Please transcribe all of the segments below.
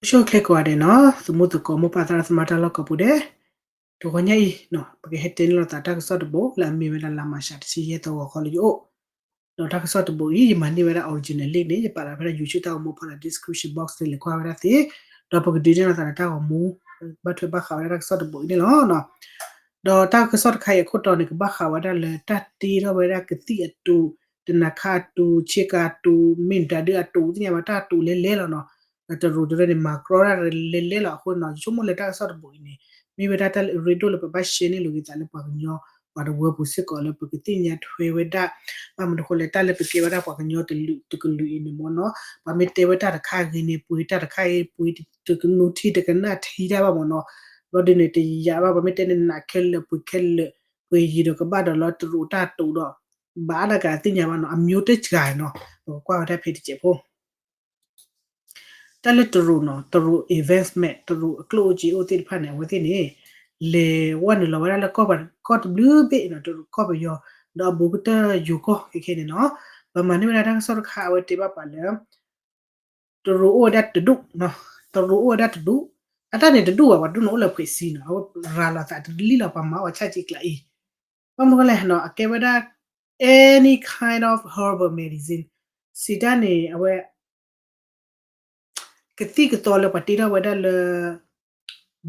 ဆိၣ်ဂ့ၤချ့ကိးဂၤဒဲးနီၤ, သမူသကိးမိၢ်ပၢ်သရၣ်သမါတၢ်လီၢ်ကိးပူၤဒဲး, တဂီၤညါအံၤ ပကဟဲတဲန့ၢ်လိာ်သးတၢ်ကစီၣ်တဘိလၢအမ့ၢ်ဝဲဒၣ်လါမၤရှးတဆံယဲၢ်သီဂီၤခီလၢယအိၣ်, ဒီးတၢ်ကစီၣ်တဘိအံၤ ယမၤန့ၢ်ဝဲဒၣ် original link န့ၣ် ယပာ်လီၤဖဲဒၣ် YouTube တၢ်ဂီၤမူဖီလာ် description box န့ၣ် လဲၤကွၢ်ဝဲဒၣ်သ့, ဒီးပကဒုးနဲၣ်လိာ်သးဒီးတၢ်ဂီၤမူ ဘၣ်ထွဲဘၣ်ဃးဝဲဒၣ်တၢ်ကစီၣ်တဘိအံၤန့ၣ်လီၤ. ဒီးတၢ်ကစီၣ်တခါအံၤအခိၣ်တီန့ၣ် ကဘၣ်ဃးဝဲဒၣ်လၢတၢ်တ့ထီၣ်ဝဲဒၣ်ကသံၣ်အတူး, တနၤခါအတူး, ဆ့ကၤအတူး, မ့ၢ်မတၤဒုအတူး သ့ၣ်ညါဘၣ်တၢ်တူးလဲၤလဲၤလီၤနီၤ. ဒီးတရူးတရူးန့ၣ် မၤကြီတၢ်လဲၤလဲၤလီၤအဃိနီၤ, ယဆိကမိၣ်လၢတၢ်ကစီၣ်တဘိအံၤန့ၣ် မ့ၢ်ဝဲဒၣ်တၢ်လၢအရ့ဒိၣ်လၢပဘၣ် share န့ၢ်လိာ်က့ၤသးလၢပှၤကညီ ပှၤတဝၢပူၤစ့ၢ်ကီးလၢပကသ့ၣ်ညါထွဲဝဲဒၣ်, ဘၣ်မနုၤအဃိလဲၣ် တၢ်လၢပကဲဝဲဒၣ်ပှၤကညီတလုးတကလုးအံၤန့ၣ်မ့ၢ်နီၤ, ပှၤမ့ၢ်တဲဝဲတၢ်တခါဂ့ၤန့ၣ် ပှ့ၤတၢ်တခါဂ့ၤ ပှ့ၤတကနူထံတကနၣ်ထံတၢ်ဘၣ်မ့ၢ်နီၤ, ဘျီဒ်န့ၣ်တယၤဘၣ် ပှၤမ့ၢ်တဲန့ၣ်နးခဲလၢာ်ပှ့ၤခဲလၢာ်, ပှ့ၤယံာ်ဒီးကဘၣ်ဒီးလၢတရူးတၢ်တူးဒီး ဘၣ်ဒၣ်ကသ့ၣ်ညါဘၣ်နီၤ, အမျိုးတကာ်နီၤ, ပကကွၢ်ဝဲဒၣ်ဖဲတစဲးဖိ တၢ်လၢတရူးနီၤ, တရူး investment တရူးအကျိၣ်အိၣ်စ့အိၣ်သ့ၣ်တဖၣ်န့ၣ် အဝဲသ့ၣ်န့ၣ် လဲၤဝဲနုာ်လီၤဝဲဒၣ်လၢကီၢ်တဘျုးဘ့ၣ်နီၤ, တရူးကီၢ်ပယီၤ ဒီးအဘူးကတၢၢ်ယိၤကီၢ်ခဲခဲန့ၣ်နီၤ, ပမၤန့ၢ်ဝဲဒၣ်တၢ်ကစီၣ်တခါ အဝဲတဲဘၣ်ပှၤလၢ တရူးအိၣ်ဝဲဒၣ်တဒူၣ်, တရူးအိၣ်ဝဲဒၣ်တဒူၣ်, အတၢ်န့ၣ်တဒူၣ်ဘၣ် ပှၤဒူၣ်န့ၣ်အိၣ်လၢဖှဲးစံနီၤ, အဝဲရၤလီၤသးတလံၣ်လီၤ ပှၤမၤအီၣ်ဆၣ်က့ကျးအံၤ, ဘၣ်မနုၤလဲၣ်နီၤ, အကဲဝဲဒၣ် any kind of herbal medicine စံးတၢ်န့ၣ် အဝဲ ကသံၣ်ကသီလၢပှၤတ့ထီၣ်ဝဲဒၣ်လၢ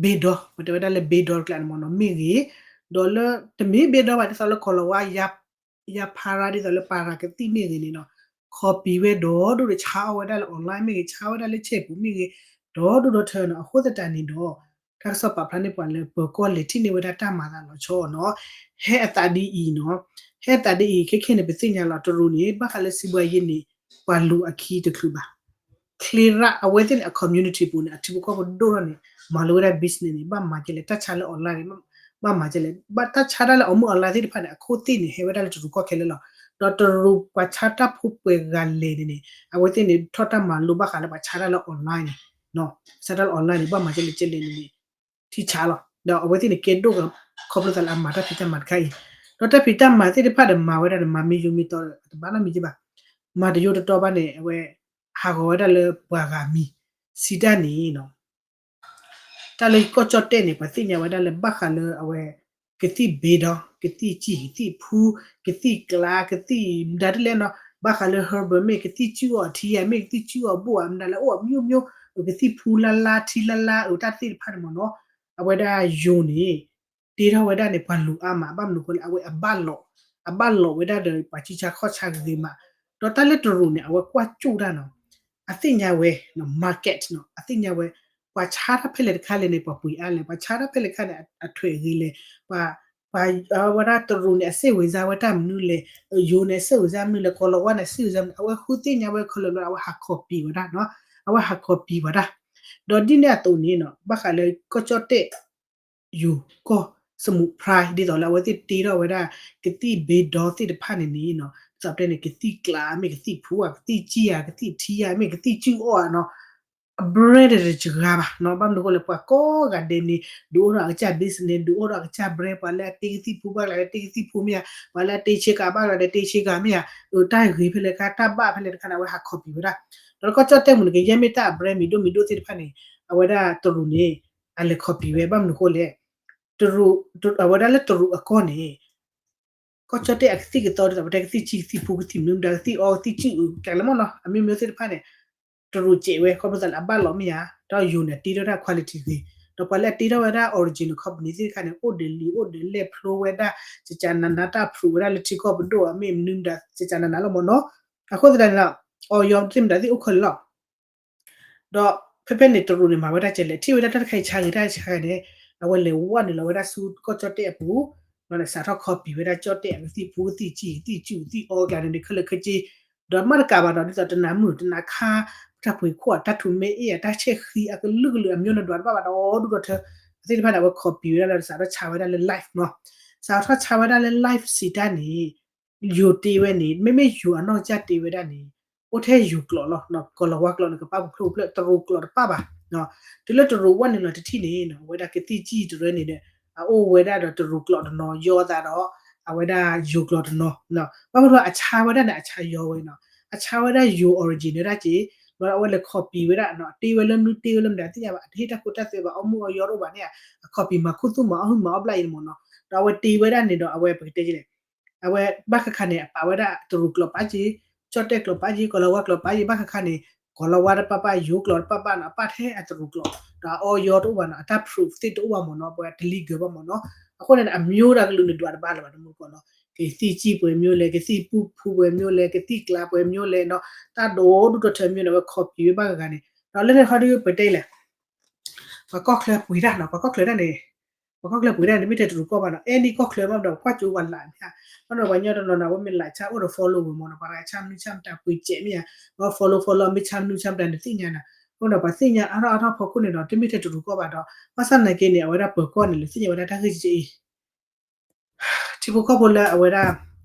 ဘ့ဒီ, ပှၤတဲဝဲဒၣ်လၢဘ့ဒီတကျါန့ၣ်မ့ၢ်နီၤ မ့ၢ်ဂ့ၤ, ဒီးလၢတမ့ၢ်ဘ့ဒီဘၣ် ဒ်သိးလၢကီၤလၤဝါ ယါဖါရါ ဒ်သိးလၢပၤရၤကသံၣ်မ့ၢ်ဂ့ၤန့ၣ်နီၤ, ခီပံၤဝဲဒီးဒိၣ်ဒီးဆါအီၣ်ဝဲဒၣ်လၢ online မ့ၢ်ဂ့ၤ ဆါဝဲဒၣ်လၢဆဲးပူၤမ့ၢ်ဂ့ၤ, ဒီးဒိၣ်ဒီးထၢနီၤ, အဃိသတးန့ၣ်ဒီး တၢ်ကစီၣ်ပာ်ဖျါန့ၢ်ပှၤလၢပၢၤကီၢ်လဲၤထံၣ်န့ၢ်ဝဲဒၣ်တၢ်မၤသးလီၤဆီနီၤ, ဟဲအသးဒ်အံၤနီၤ, ဟဲအသးဒ်အံၤ ခဲခဲန့ၣ် ပသ့ၣ်ညါလီၤ တရူးန့ၣ် ဘၣ်ဃးလၢစံးဘှါယ့န့ၣ် ပှၤလူၤအခံတချုးဘၣ် ချ့ရၣ် အဝဲသ့ၣ်န့ၣ် အ community ပူၤန့ၣ် အထံဖိကီၢ်ဖိဒိၣ်ထီၣ်န့ၣ် မၤလိဝဲဒၣ် business န့ၣ် ဘၣ်မၤကဲလဲၣ် တၢ်ဆါလၢ online န့ၣ် ဘၣ်မၤကဲလဲၣ် ဘၣ်တၢ်ဆါတၢ်လၢအမုၢ် online သ့ၣ်တဖၣ်န့ၣ် အခိၣ်သ့ၣ်န့ၣ် ဟဲဝဲဒၣ်လၢတရူးကီၢ်ခဲလၢာ်လီၤ. ဒီးတရူးပှၤဆါတၢ်ဖိပှဲၤဂၤလဲၣ်န့ၣ်န့ၣ် အဝဲသ့ၣ်န့ၣ် ထီၣ်တၢ်မၤလိဘၣ်ဃးလၢပှၤဆါတၢ်လၢ online န့ၣ် ဆါတၢ်လၢ online န့ၣ် ဘၣ်မၤကဲလဲၣ်ကဲလဲၣ်န့ၣ်န့ၣ် ထံဆါလီၤ. ဒီးအဝဲသ့ၣ်န့ၣ် ကဲဒိၣ် ခီဖျိသးလၢအမၤတၢ်ဖံးတၢ်မၤတခါအံၤ, ဒီးတၢ်ဖံးတၢ်မၤသ့ၣ်တဖၣ်ဒီးမၤဝဲဒၣ်န့ၣ် မၤမ့ၢ်ယိမ့ၢ်တီ တဘၣ်နီတမံၤက့ဘၣ်, မၤတယိတတီဘၣ်န့ၣ် အဝဲ ဟးဂီၤဝဲဒၣ်လၢပှၤဂၤမံၤ, စံးတၢ်န့ၣ် တၢ်လၢကီၢ်ကၠီၣ်တဲၣ်န့ၣ် ပှၤသ့ၣ်ညါဝဲဒၣ်လၢဘၣ်ဃးလၢအဝဲ ကသံၣ်ဘ့ဒီ, ကသံၣ်ကံၣ်, ကသံၣ်ဖူ, ကသံၣ်ကျး, ကသံၣ်မတၤဒ်လဲၣ်နီၤ, ဘၣ်ဃးလၢ herbal မ့ၢ်ကသံၣ်စုၣ်အီၣ်ထံဧါ, မ့ၢ်ကသံၣ်စုၣ်အီၣ်ဘိၣ်ဧါ, မတၤလဲၣ်အိၣ်အမျိုးမျိုး, ကသံၣ်ဖူလါလါ ထံလါလါ အတၢ်သ့ၣ်တဖၣ်န့ၣ်မ့ၢ်နီၤ, အဝဲဒၣ်ယိၤန့ၣ် တ့ထီၣ်ဝဲဒၣ်န့ၣ် ပှၤလူၤအါမး ဘၣ်မနုၤအဃိလဲၣ် အဝဲအဘၣ်လိာ်, အဘၣ်လိာ်ဝဲဒၣ်ဒီးပှၤဆံဆါခီၣ်ဆါဂ့ၤမး, ဒီးတၢ်လၢတရူးန့ၣ် အဝဲကွၢ်ကၠူၣ်တၢ်နီၤ, အသ့ၣ်ညါဝဲ market နီၤ, အသ့ၣ်ညါဝဲ ပှၤဆါတၢ်ဖဲလဲၣ်တခါလဲၣ်န့ၣ် ပှၤပှ့ၤအါလဲၣ်, ပှၤဆါတၢ်ဖဲလဲၣ်တခါန့ၣ် အထွဲးဂ့ၤလဲၣ်, ပှၤ ပှၤဝဲဒၣ်တရူးန့ၣ် အစ့ၣ်ဝံၤစါဝဲတၢ်မနုၤလဲၣ်, ယိၤန့ၣ် အစ့ၣ်ဝံၤစါမနုၤလဲၣ်, ကီၤလၤဝါန့ၣ် အစ့ၣ်ဝံၤစါမနုၤလဲၣ်, အဝဲဃုသ့ၣ်ညါဝဲခဲလၢာ်လီၤ, အဝဲဟးခီပံၤဝဲဒၣ်နီၤ, အဝဲဟးခီပံၤဝဲဒၣ်, ဒီးဒ်န့ၣ်အသိးန့ၣ်နီၤ ဘၣ်ဃးလၢကီၢ်ကၠီၣ်တဲၣ် ယိၤကီၢ် စမူးဖြါ ဒ်သိးလၢအဝဲသ့ၣ်တ့ထီၣ်ဝဲဒၣ် ကသံၣ်ဘ့ဒီသ့ၣ်တဖၣ်န့ၣ်န့ၣ်နီၤ, ဒ်သိးပတဲန့ၣ် ကသံၣ်ကျးမ့ၢ်ကသံၣ်ဖူဧါ, ကသံၣ်ကံၣ်ဧါ, ကသံၣ်ထံဧါ, မ့ၢ်ကသံၣ်စုၣ်အီၣ်ဧါနီၤ, အ brand တစှၤဘၣ်နီၤ, ဘၣ်မနုၤအဃိလဲၣ် ပှၤကိးဂၤဒဲးန့ၣ် ဒုးအိၣ်ထီၣ်အကစၢ် business ဒုးအိၣ်ထီၣ်အကစၢ် brand, ပှၤလၢအတ့ကသံၣ်ဖူဘၣ်ကျါဒီးတ့ကသံၣ်ဖူမ့ၢ်ဧါ, ပှၤလၢအတ့ဆ့ကၤဘၣ်ကျါဒီးတ့ဆ့ကၤမ့ၢ်ဧါ, တၢ်ဂ့ၤဖဲလဲၣ်တခါ တၢ်ဘၣ်ဖဲလဲၣ်တခါန့ၣ် အဝဲဟးခီပံၤဝဲဒၣ်, ဒီးကီၢ်ကၠီၣ်တဲၣ်မူၤန့ၣ် ကယဲၢ်မ့ၢ်တၢ်အ brand မံၤဒိၣ်မံၤဒိၣ်သ့ၣ်တဖၣ်န့ၣ် အဝဲဒၣ်တရူးန့ၣ် အလဲၤခီပံၤဝဲ ဘၣ်မနုၤအဃိလဲၣ် တရူး အဝဲဒၣ်လၢတရူးအကီၢ်န့ၣ် ကီၢ်ကၠီၣ်တဲၣ်အကသံၣ်ကသီဒ်သိးပတဲကသံၣ်ဆံၣ်ကသံၣ်ဖူကသံၣ်မနုၤမတၤကသံၣ်အီကသံၣ်စုၣ်အုးကျဲလၢမ့ၢ်နီၤ အမျိုးမျိုးသ့ၣ်တဖၣ်န့ၣ် တရူးစဲးဝဲ ခီဖျိသးလၢအဘၣ်လီၤမ့ၢ်ဧါ ဒီးယိၤန့ၣ်တ့ထီၣ်ဝဲဒၣ် quality ဂ့ၤ ဒီးပှၤလၢအတ့ထီၣ်ဝဲဒၣ် original company သ့ၣ်တခါန့ၣ် အိၣ်ဒီးလံာ်အိၣ်ဒီးလဲၢ်ဖျိဝဲဒၣ် ကကနနါတၢ်ဖျိးဝဲဒၣ်လၢထံကီၢ်ပဒိၣ်အမ့ၢ်မနုၤမတၤ ကကနနါလီၤမ့ၢ်နီၤ အဃိသတးန့ၣ်လီၤ အီၤယီၤသ့ၣ်မတၤသ့ၣ်အိၣ်ခဲလၢာ်လီၤ ဒီးဖဲဖဲန့ၣ်တရူးန့ၣ် မၤဝဲဒၣ်ကဲလဲၣ် ထံၣ်ဝဲဒၣ်တၢ်တခါအံၤဆါဂ့ၤတၢ်ဆါဂ့ၤန့ၣ် အဝဲလဲၤဝဲနုာ်လီၤဝဲဒၣ်ဆူကီၢ်ကၠီၣ်တဲၣ်အပူၤ ဒီးစးထီၣ်ခီပံၤဝဲဒၣ်ကၠီၣ်တဲၣ်အကသံၣ်ဖူကသံၣ်ဆံၣ်ကသံၣ်စုၣ်ကသံၣ်အီကျါန့ၣ် ခဲလၢာ်ခဲဆ့ ဒီးမ့ၢ်တကးဘၣ်ဒီး ဒ်သိးတနၤမုၢ်တနၤခါ တၢ်ပှ့ၤခိၣ်အတၢ်ထူးမဲအ့ၣ်အတၢ် ဆဲးဃံအကလုာ်ကလုာ် အမျိုးနဒွးတဘၣ်ဘၣ်ဒီးဒူၣ်ဒီးထၢ အသ့ၣ်တဖၣ်န့ၣ် အဝဲခီပံၤဝဲဒၣ်လၢစးထီၣ်ဆါဝဲဒၣ်လၢ live နီၤ စးထီၣ်ဆါဝဲဒၣ်လၢ live စံးတၢ်န့ၣ် ယိၤတ့ဝဲန့ၣ် မ့မ့ၢ်ယိၤအနီၢ်ကစၢ်တ့ဝဲဒၣ်န့ၣ် အိၣ်ထဲယိၤကျိာ်လီၤ ကီၤလၤဝါကျိာ်န့ၣ် ကပာ်ပူၤဖျိးဖျၢၣ် တရူးကျိာ်တပာ်ဘၣ် တုၤလၢတရူးဝဲနုာ်လီၤတထံၣ်န့ၣ် အဝဲဒၣ်ကသံၣ်ကံၢ်တရၢန့ၣ် အအိၣ်ဝဲဒၣ်ဒီးတရူးကျိာ်တနီၤ ယီၤသးဒီး အဝဲဒၣ်ယိၤကျိာ်တနီၤ ဘၣ်မနုၤအဆါဝဲဒၣ်န့ၣ် အဆါယီၤဝဲနီၤ အဆါဝဲဒၣ်ယိၤ origin ဝဲဒၣ်က့ၤ ဘျီအဝဲလဲၤ copy ဝဲဒၣ်နီၤ အတ့ဝဲလၢမနုၤတ့ဝဲလၢမနုၤ အသ့ၣ်ညါဘၣ် အတဟ့ၣ်တၢ်ခိတၢ်သွဲဘၣ် အီၣ်မုၢ်အီၣ်ယီတအိၣ်ဘၣ်န့ၣ် အ copy မၤခူသူၣ်မၤအီၣ်ဟုၣ်မၤအီၣ်ဘျၣ်အံၤန့ၣ်မ့ၢ်နီၤ ဒီးအဝဲတ့ဝဲဒၣ်န့ၣ်ဒီး အဝဲပကတဲလဲၣ် အဝဲဘၣ်ခါခါန့ၣ် အပာ်ဝဲဒၣ်တရူးကျိာ်ပာ်က့ၤ ကၠီၣ်တဲၣ်ကျိာ်ပာ်က့ၤ ကီၤလၤဝါကျိာ်ပာ်က့ၤ ဘၣ်ခါခါန့ၣ် ကီၤလၤဝါတပာ်ပာ် ယိၤကျိာ်တပာ်ပာ်နီၤ အပာ်ထဲအတရူးကျိာ် ဒီးအီၣ်ယီတအိၣ်ဘၣ်နီၤ အတၢ် proof သ့ၣ်တအိၣ်ဘၣ်မ့ၢ်နီၤ ပှၤတ legal ဘၣ်မ့ၢ်နီၤ အဃိန့ၣ် အမျိုးတၢ်ကလုာ်န့ၣ်ဒွးတဘၣ်လၢၤဘၣ်တမူတကိးနီၤ ကသံၣ်ကၠံၣ်ပှဲၤမျိုးလဲၣ် ကသံၣ်ပူၤဖုပှဲၤမျိုးလဲၣ် ကသံၣ်ကျါပှဲၤမျိုးလဲၣ်နီၤ တၢ်ဒိၣ်ဒိၣ်ထီထီမျိုးန့ၣ် အဝဲ copy ဝဲဘၣ်ဂၤဂၤန့ၣ် ဒီးလၢန့ၣ်ခီဒုပတဲလဲၣ် ပှၤကီၢ်ချၢပှ့ၤတၢ်နီၤ ပှၤကီၢ်ချၢတၢ်န့ၣ် ပှၤကီၢ်ချၢပှ့ၤတၢ်န့ၣ် တမ့ၢ်ထဲတရူးကီၢ်ဘၣ်နီၤ အဲၣ်ဒိးကီၢ်ချၢဘၣ်ဒီး ကွၢ်ကၠိပှၤလၢ်မ့ၢ်ဧါ ဘၣ်ဒီးပှၤကညီတနီၤနီၤ အဝဲမ့ၢ်လၢ်ဆါအိၣ်ဒီး follow ဝဲမ့ၢ်နီၤ ပှၤလၢ်ဆါမနုၤဆါမတၤပှ့ၤစဲးမ့ၢ်ဧါ ပှၤ follow follow မ့ၢ်ဆါမနုၤဆါမတၤန့ၣ်သ့ၣ်ညါနီၤ အဃိဒီးပှၤသ့ၣ်ညါအါထီၣ်အါထီၣ်ဖီခိၣ်န့ၣ်ဒီး တမ့ၢ်ထဲတရူးကီၢ်ဘၣ်ဒီး ဘၣ်ဆၣ်နာ်က့န့ၣ် အဝဲဒၣ်ပၢၤကီၢ်န့ၣ် လဲၤသ့ၣ်ညါဝဲဒၣ်တၢ်ဂ့ၢ်ကဲအံၤ ထံဖိကီၢ်ဖိလၢအဝဲဒၣ်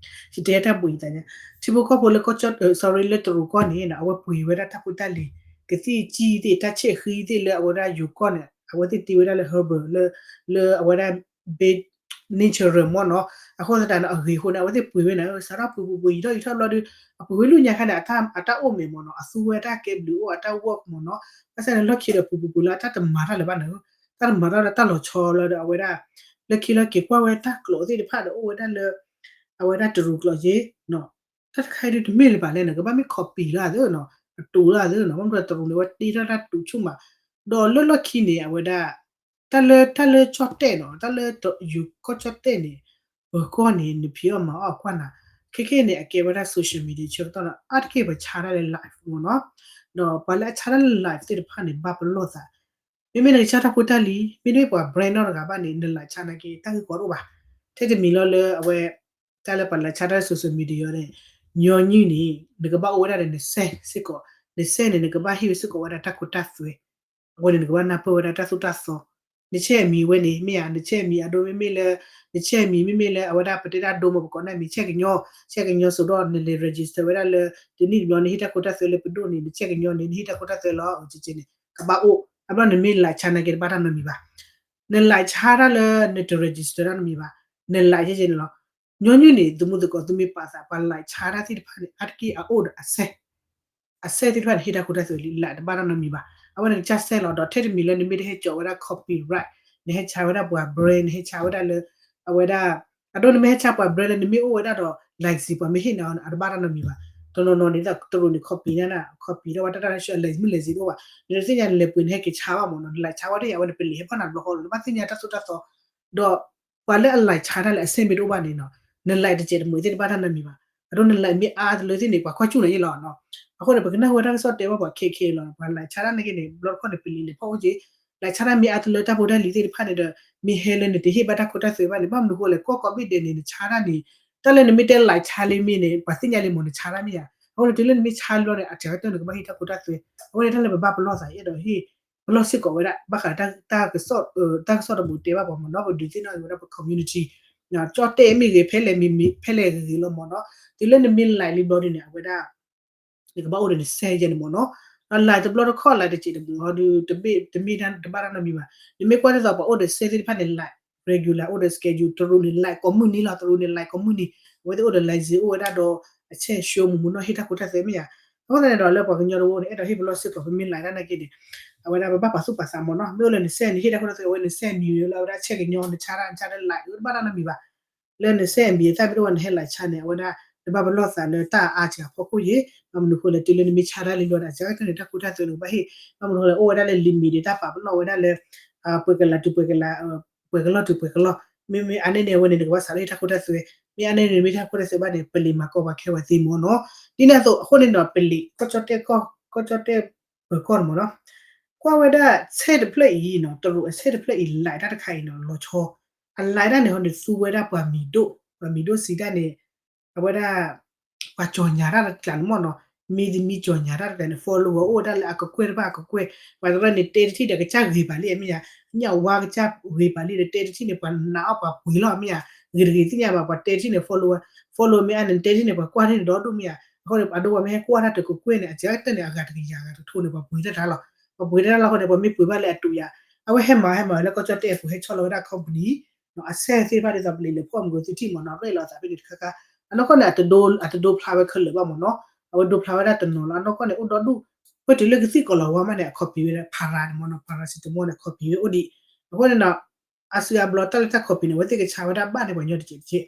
ယတဲတၢ်ဘှံးသးညါ ထံဖိကီၢ်ဖိလၢကီၢ်ကၠီၣ် sorry လၢတရူးကီၢ်န့ၣ် အဝဲပှ့ၤဝဲဒၣ်တၢ်ဖိတၢ်လံၤ ကသံၣ်ကၠံၣ်သ့ၣ် တၢ်ဆဲးဃံသ့ၣ်လၢအဝဲဒၣ်ယိၤကီၢ်န့ၣ် အဝဲသ့ၣ်တ့ဝဲဒၣ်လၢ herbal လၢ လၢအဝဲဒၣ် ဘ့ nature မ့ၢ်နီၤ အဃိသတးန့ၣ် အဂ့ၤအဃိန့ၣ် အဝဲသ့ၣ်ပှ့ၤဝဲန့ၣ် စးထီၣ်ပှ့ၤပှ့ၤပှ့ၤ ယံာ်ထီၣ်ယံာ်ထီၣ်ဘျီဒီး အပှ့ၤဝဲလၢညါခါန့ၣ် အတၢ်အိၣ်မဲာ်မ့ၢ်နီၤ အသူဝဲတၢ်ကဲဘျုးအိၣ် အတၢ် work မ့ၢ်နီၤ ဘၣ်ဆၣ်န့ၣ် လီၢ်ခံဒီးပှ့ၤပှ့ၤပှ့ၤလၢအတၢ်တမၤတၢ်လၢၤဘၣ်န့ၣ် တၢ်တမၤတၢ်လၢတၢ်လီၤဆီလီၤဒီးအဝဲဒၣ် လၢခံလၢက့ၤကွၢ်ဝဲတၢ်ကျိာ်သ့ၣ်တဖၣ်ဒီးအိၣ်ဝဲဒၣ်လၢ အဝဲဒၣ်တရူးကျိာ်က့ တၢ်တခါအံၤဒုးတမ့ၢ်လၢၤဘၣ်လဲၣ်န့ၣ် ကဘၣ်မ့ၢ် copy လၢအသးနီၤ အတူးလၢအသးနီၤ ဘၣ်မနုၤတရူးန့ၣ် အဝဲတ့ထီၣ်တၢ်တူးဆူၣ်မး ဒီးလၢလီၢ်ခံန့ၣ် အဝဲဒၣ် တၢ်လၢ တၢ်လၢကၠီၣ်တဲၣ်နီၤ တၢ်လၢယိၤကီၢ်ကၠီၣ်တဲၣ်န့ၣ် ပၢၤကီၢ်န့ၣ် နဖံးအီၣ်မၤအီၣ်ကွၢ်နၤ ခဲခဲန့ၣ် အကဲဝဲဒၣ် social media ဆၢကတီၢ်နီၤ အါတက့ၢ်ပှၤဆါတၢ်လၢ live မ့ၢ်နီၤ ဒီးပှၤလၢအဆါတၢ်လၢ live သ့ၣ်တဖၣ်န့ၣ် ဘၣ်ပလီၢ်သး မ့မ့ၢ်နကဆါတၢ်ဖိတၢ်လံၤ မ့တမ့ၢ်ပှၤ brand နီတဂၤဘၣ်န့ၣ် နလၢ်ဆါနာ်က့ တၢ်ဂ့ၢ်ကီတအိၣ်ဘၣ် ထဲတမံၤလီၤလၢအဝဲ တၢ်လၢပှၤလၢ်ဆါတၢ်လၢ social media န့ၣ် ညီနုၢ်န့ၣ် နကဘၣ်အိၣ်ဝဲဒၣ်ဒီးနစဲးစ့ၢ်ကီး နစဲးန့ၣ် နကဘၣ်ဟ့ၣ်ဝဲစ့ၢ်ကီးဝဲဒၣ်တၢ်ခိတၢ်သွဲ အဝဲန့ၣ် နကဘၣ်နၢ်ပၢၢ်ဝဲဒၣ်တၢ်သိၣ်တၢ်သီ နဆဲးအမံၤဝဲန့ၣ် မ့ၢ်ဧါ နဆဲးအမံၤအဒိမ့မ့ၢ်လၢ နဆဲးအမံၤမ့မ့ၢ်လၢ အဝဲဒၣ်ပတဲတၢ်ဒိမ့ၢ်ပကိးန့ၣ်မံၤ ဆဲးကညီ ဆဲးကညီစိးဒီး နလဲၤ register ဝဲဒၣ်လၢ တနံၣ်တဘျီ နဟ့ၣ်တၢ်ခိတၢ်သွဲလၢပဒိၣ်န့ၣ် နဆဲးကညီန့ၣ် နဟ့ၣ်တၢ်ခိတၢ်သွဲလီၤ အကကဲန့ၣ် ကဘၣ်အိၣ် အဘျီနမ့ၢ်လၢ်ဆါနာ်က့ တဘၣ်တၢ်နီတမံၤဘၣ် နလၢ်ဆါတၢ်လၢနတ register တၢ်နီတမံၤဘၣ် နလၢ်ကဲကဲန့ၣ်လီၤ ညီနုၢ်န့ၣ် သမူသကိးသုမ့ၢ်ပာ်သး ပှၤလၢ်ဆါတၢ်သ့ၣ်တဖၣ်န့ၣ် အါတက့ၢ်အအိၣ်ဒီးအစဲး အစဲးသ့ၣ်တဖၣ်န့ၣ် ဟ့ၣ်တၢ်ခိတၢ်သွဲလံ လၢ်တဘၣ်တၢ်နီတမံၤဘၣ် အဝဲန့ၣ်ကစၢ်စဲးလီၤ ဒီးထဲတမံၤလၢနမ့ၢ်တဟဲကၠီးဝဲဒၣ် copyright နဟဲဆါဝဲဒၣ်ပှၤ brand နဟဲဆါဝဲဒၣ်လၢ အဝဲဒၣ် အဒိနမ့ၢ်ဟဲဆါပှၤ brand လၢ နမ့ၢ်အိၣ်ဝဲဒၣ်ဒီး license ပှၤမ့ၢ်ဟ့ၣ်နၤအီၤန့ၣ် အတဘၣ်တၢ်နီတမံၤဘၣ် တနီၤနီၤန့ၣ် တရူးန့ၣ် copy န့ၣ် copy ထီၣ်ဝဲတၢ်တၢ်လၢ license မ့ၢ် license တအိၣ်ဘၣ် နတသ့ၣ်ညါနလဲၤပှ့ၤနဟဲက့ၤဆါဘၣ်မ့ၢ်နီၤ နလၢ်ဆါဝဲဒၣ်အဝဲန့ၣ် ပလံာ်ဟဲဖီၣ်နၤတဘျီဃီလီၤ နဘၣ်သ့ၣ်ညါတၢ်သိၣ်တၢ်သီ ဒီး ပှၤလၢအလၢ်ဆါတၢ်လၢအစဲးမ့ၢ်တအိၣ်ဘၣ်န့ၣ်နီၤ နလၢ်တစဲးတမှဲးသ့ၣ်တဘၣ်တၢ်နီတမံၤဘၣ် အဒိနလၢ်မ့ၢ်အါတလၢသ့ၣ်န့ၣ် ပှၤကွၢ်ကၠူၣ်နၤယဲလီၤနီၤ အဃိန့ၣ် ပကနၢ်ဟူဝဲတၢ်ကစီၣ်တဲဘၣ်ပှၤခဲခဲလီၤ ပှၤလၢ်ဆါတၢ်နာ်က့န့ၣ် ဘျီတခီၣ်န့ၣ် ပလံာ်လဲၤဖီၣ်အိၣ်က့ လၢ်ဆါတၢ်မ့ၢ်အါတလၢတၢ်ဖိတၢ်လံၤသ့ၣ်တဖၣ်န့ၣ်ဒီး မ့ၢ်ဟဲလၢနတဟ့ၣ်ဘၣ်တၢ်ခိတၢ်သွဲဘၣ်န့ၣ် ဘၣ်မနုၤဃိလဲၣ် ကွၢ်ကိးဘ့ၣ်ဒဲးန့ၣ် နဆါတၢ်န့ၣ် တၢ်လၢနမ့ၢ်တဲလၢ်ဆါလံမ့ၢ်န့ၣ် ပှၤသ့ၣ်ညါလံမ့ၢ်နဆါတၢ်မ့ၢ်ဧါ အဃိန့ၣ် တုၤလၢနမ့ၢ်ဆါလံဘျီန့ၣ် အစှၤကတၢၢ်န့ၣ် ကဘၣ်ဟ့ၣ်တၢ်ခိတၢ်သွဲ အဃိန့ၣ် တၢ်လၢပဘၣ်ပလီၢ်သး အဲၣ်ဒိးဟ့ၣ် ပလီၢ်စ့ၢ်ကီးဝဲဒၣ် ဘၣ်ဃး တၢ်ကစီၣ်တဘိတဲဘၣ်ပှၤမ့ၢ်နီၤ ပဒုးသ့ၣ်နီၣ်က့ၤဝဲဒၣ်ပ community ကၠီၣ်တဲၣ်မ့ၢ်ဂ့ၤ ဖဲလဲၣ်မ့ၢ်ဂ့ၤ ဖဲလဲၣ်ဂ့ၤဂ့ၤလီၤမ့ၢ်နီၤ တုၤလၢနမ့ၢ်လၢ်လံဘျီဒ်န့ၣ် အဝဲဒၣ် နကဘၣ်အိၣ်ဒီးနစဲးယဲန့ၣ်မ့ၢ်နီၤ ဒီးလၢ်တဘျီတခီၣ်လၢ်တစဲးတမှဲးဟီဒုး တမ့ၢ်တၢ်တဘၣ်တၢ်နီတမံၤဘၣ် နမ့ၢ်ကွၢ်ဒ်သိးပှၤအိၣ်ဒီးစဲးသ့ၣ်တဖၣ်န့ၣ် လၢ် regular အိၣ်ဒီး schedule တရူးန့ၣ် လၢ်ကိးမုၢ်နံၤလီၤ တရူးန့ၣ် လၢ်ကိးမုၢ်နံၤ အဝဲသ့ၣ်အိၣ်ဒီး license အိၣ်ဝဲဒၣ်ဒီး အဆဲး show မုၢ်မုၢ်နီၢ်ဟ့ၣ်တၢ်ခိတၢ်သွဲမ့ၢ်ဧါ အဃိသတးန့ၣ်ဒီး လၢပှၤကညီတဝၢန့ၣ် အဲၣ်ဒိးဟ့ၣ်ပလီၢ်စ့ၢ်ကီး ပမ့ၢ်လၢ်တၢ်နာ်က့န့ၣ် အဝဲဒၣ်ပဘၣ်ပာ်သူၣ်ပာ်သးမ့ၢ်နီၤ မ့ၢ်အိၣ်လၢနစဲးန့ၣ် ဟ့ၣ်တၢ်ခိတၢ်သွဲ အဝဲနစဲးမံၤလၢအဝဲဒၣ်ဆဲးကညီ နဆါတၢ် နဆါတၢ်လၢ် တဘၣ်တၢ်နီတမံၤဘၣ် လၢနစဲးအမံၤအသၣ်မ့ၢ်တအိၣ်ဘၣ် နဟဲလၢ်ဆါန့ၣ် အဝဲဒၣ် နဘၣ်ပလီၢ်သးလၢတၢ်အါစှၤအဖီခိၣ်ယ့ၣ် ဘၣ်မနုၤဃိလဲၣ် တုၤလၢနမ့ၢ်ဆါတၢ်လံဘျီဒီး အစှၤကတၢၢ်န့ၣ် တၢ်ခိတၢ်သွဲန့ၣ် ကဘၣ်ဟ့ၣ် ဘၣ်မနုၤဃိလဲၣ် အိၣ်ဝဲဒၣ်လၢ limit ဒီးတၢ်ပာ်ပနီၣ်ဝဲဒၣ်လၢ ပှဲၤကလးတုၤပှဲၤကလး ပှဲၤကလီၢ်တုၤပှဲၤကလီၢ် မ့မ့ၢ်အါန့ၢ်န့ၣ် အဝဲန့ၣ် နကဘၣ်စးထီၣ်ဟ့ၣ်တၢ်ခိတၢ်သွဲ မ့ၢ်အါန့ၢ်န့ၣ်မ့ၢ်တၢ်ခိတၢ်သွဲဘၣ်န့ၣ် ပလံာ်မၤကီၢ်ပှၤခဲဝဲသ့မ့ၢ်နီၤ ဒ်န့ၣ်အသိး အဃိန့ၣ်ဒီး ပလံာ် ကီၢ်ကၠီၣ်တဲၣ် ကီၢ်ကၠီၣ်တဲၣ် ပၢၤကီၢ်န့ၣ်မ့ၢ်နီၤ ကွၢ်ဝဲဒၣ်ဆဲးတဖျၢၣ်အံၤနီၤ တရူးအဆဲးတဖျၢၣ်အံၤ လၢ်တၢ်တခါအံၤနီၤ လီၤဆီ အလၢ်တၢ်န့ၣ်ဟီန့ၣ် သူဝဲဒၣ်ပှၤမံၤဒိၣ် ပှၤမံၤဒိၣ်စံးတၢ်န့ၣ် အဝဲဒၣ် ပှၤကၠီၣ်ညါတၢ်တကျးန့ၣ်မ့ၢ်နီၤ မံၤတမံၤကၠီၣ်ညါတၢ်တကျးန့ၣ် follower အိၣ်ဝဲဒၣ်လၢအကကွဲၢ်တဖၣ်အကကွဲၢ် ပှၤတရၢန့ၣ် တဲတထံၣ်ဒီးကစၢ်ဂ့ၤပာ်လံမ့ၢ်ဧါ ညၣ်ဝါကစၢ်ဂ့ၤပာ်လံဒီး တဲတထံၣ်န့ၣ် ပှၤနာ်အီၣ်ပှၤပှ့ၤလီၤမ့ၢ်ဧါ ဂ့ၤတဂ့ၤသ့ၣ်ညါဘၣ် ပှၤတဲတထံၣ်န့ၣ် follower follower မ့ၢ်အါန့ၣ် တဲတထံၣ်န့ၣ် ပှၤကွၢ်ထံၣ်န့ၣ်ဒီဒူၣ်မ့ၢ်ဧါ အဃိန့ၣ် အဒိပှၤမ့ၢ်ဟဲကွၢ်တၢ်တကကွဲၢ်န့ၣ် အစှၤကတၢၢ်န့ၣ် အဂၤတကယၤဂၤတကထိန့ၣ် ပှၤပှ့ၤတၢ်တၢ်လီၤ ပှၤပှ့ၤတၢ်တၢ်လီၤအဃိန့ၣ် ပှၤမ့ၢ်ပှ့ၤဘၣ်လၢအတုၤယၤ အဝဲဟဲမၤဟဲမၤလၢကီၢ်ကၠီၣ်တဲၣ်အပူၤ ဟဲဆီၣ်လီၤဝဲဒၣ် company အဆဲးသ့ၣ်တဖၣ်ဒ်သိးပလံာ်လဲၤဖီၣ်မုၢ်ကသံၣ်ထံၣ်မ့ၢ်နီၤ ရဲၣ်လီၤသးဖဲန့ၣ်တခါခါ အနီၢ်ကီၢ်န့ၣ် အတဒိဖျါဝဲခဲလၢာ်ဘၣ်မ့ၢ်နီၤ အဝဲဒိဖျါဝဲဒၣ်တနီၤလီၤ အနီၢ်ကီၢ်န့ၣ် အိၣ်ဒီဒူၣ် ပတုၤလၢကသံၣ်ကိးလီၤဝါမးန့ၣ် အခီၣ်ပံၤဝဲဒၣ် para န့ၣ်မ့ၢ်နီၤ paracetamol န့ၣ် အခီၣ်ပံၤဝဲအိၣ်ဒံး. အဃိန့ၣ်ဒီး အစုအဘျီတၢ်လၢတၢ်ခီၣ်ပံၤန့ၣ် အဝဲသ့ၣ်ကဆါဝဲဒၣ်ဘၣ်န့ၢ်ပှၤညီတစဲးတစဲး,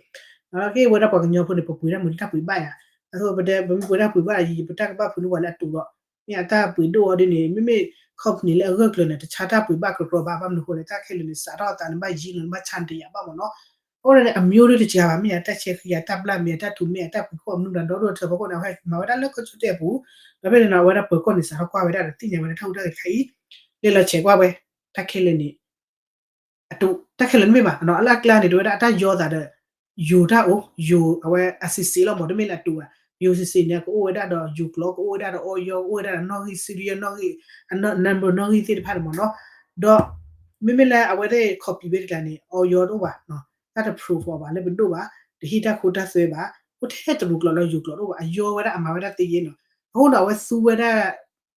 ဒီးက့ဝဲဒၣ်ပှၤကညီဖိန့ၣ် ပပှ့ၤတၢ်မုာ်တၢ်ပှ့ၤဘၣ်ယၤ, အဃိပတဲ ပမ့ၢ်ပှ့ၤတၢ်ပှ့ၤဘၣ်ယံၤ ပတၢ်ကဘၣ်ဖုးန့ၢ်ပှၤလၢအတူးဒီး မ့ၢ်အတၢ်ပှ့ၤဒိၣ်အီၤဒ်န့ၣ် မ့မ့ၢ် company လၢအဂၢၢ်ကျၢၤန့ၣ် တဆါတၢ်ပှ့ၤဘၣ်ကြီကြီဘၣ် ဘၣ်မနုၤအဃိလဲၣ် တၢ်ခဲလၢာ်န့ၣ် စးထီၣ်အသးန့ၣ် ဘၣ်ယံၤလီၤ ဘၣ်ဆါန့ၣ်တယာ်ဘၣ်မ့ၢ်နီၤ. အဃိန့ၣ် အမျိုးတကးဘၣ် မ့ၢ်ယၤ တၢ်ဆဲးဃံယၤ တၢ်ဘျၣ်မ့ၢ်ယၤ တၢ်ထူးမဲအတၢ်ပှ့ၤခိၣ်အမနုၤဒီး ဒီဒိၣ်ထၢဖီခိၣ်န့ၣ် အဝဲမၤဝဲဒၣ်လၢကီၢ်ကၠီၣ်တဲၣ်အပူၤ, ဒီးဖဲန့ၣ်နီၤ အဝဲဒၣ်ပၢၤကီၢ်န့ၣ် စးထီၣ်ကွၢ်ဝဲဒၣ်ဒီး သ့ၣ်ညါဝဲဒၣ်တၢ်ဟူးတၢ်ဂဲၤတခါအံၤ, လဲၤလီၤဆဲးကွၢ်ဝဲ တၢ်ခဲလၢာ်န့ၣ် အတူး တၢ်ခဲလၢာ်တမ့ၢ်ဘၣ်နီၤ အလၢအကျါန့ၣ် တဝဲဒၣ်အတၢ်ယီသးဒီး ယိၤတၢ်အိၣ် ယိၤအဝဲအစံးစ့းလီၤမ့ၢ် တမ့ၢ်လၢအတူးဘၣ် ယိၤစံးစ့းန့ၣ် ကအိၣ်ဝဲဒၣ်ဒီးယိၤကျိာ် ကအိၣ်ဝဲဒၣ်ဒီးအီယီ ကအိၣ်ဝဲဒၣ်ဒီးနီၣ်ဂံၢ် Syria နီၣ်ဂံၢ် number နီၣ်ဂံၢ်သ့ၣ်တဖၣ်န့ၣ်မ့ၢ်နီၤ, ဒီး မ့မ့ၢ်လၢအဝဲသ့ၣ်ခီပံၤဝဲတကျါန့ၣ် အီယီတအိၣ်ဘၣ်နီၤ တၢ်တ proof အီၤဘၣ်လၢပဒိၣ်ဘၣ် တဟ့ၣ်တၢ်ခိတၢ်သွဲဘၣ် အိၣ်ထဲတရူးကျိာ်ဒီးယိၤကျိာ်တအိၣ်ဘၣ် အယီဝဲဒၣ်အမၤဝဲဒၣ်သ့ယဲနီၤ, အဃိဒီးအဝဲသူဝဲဒၣ်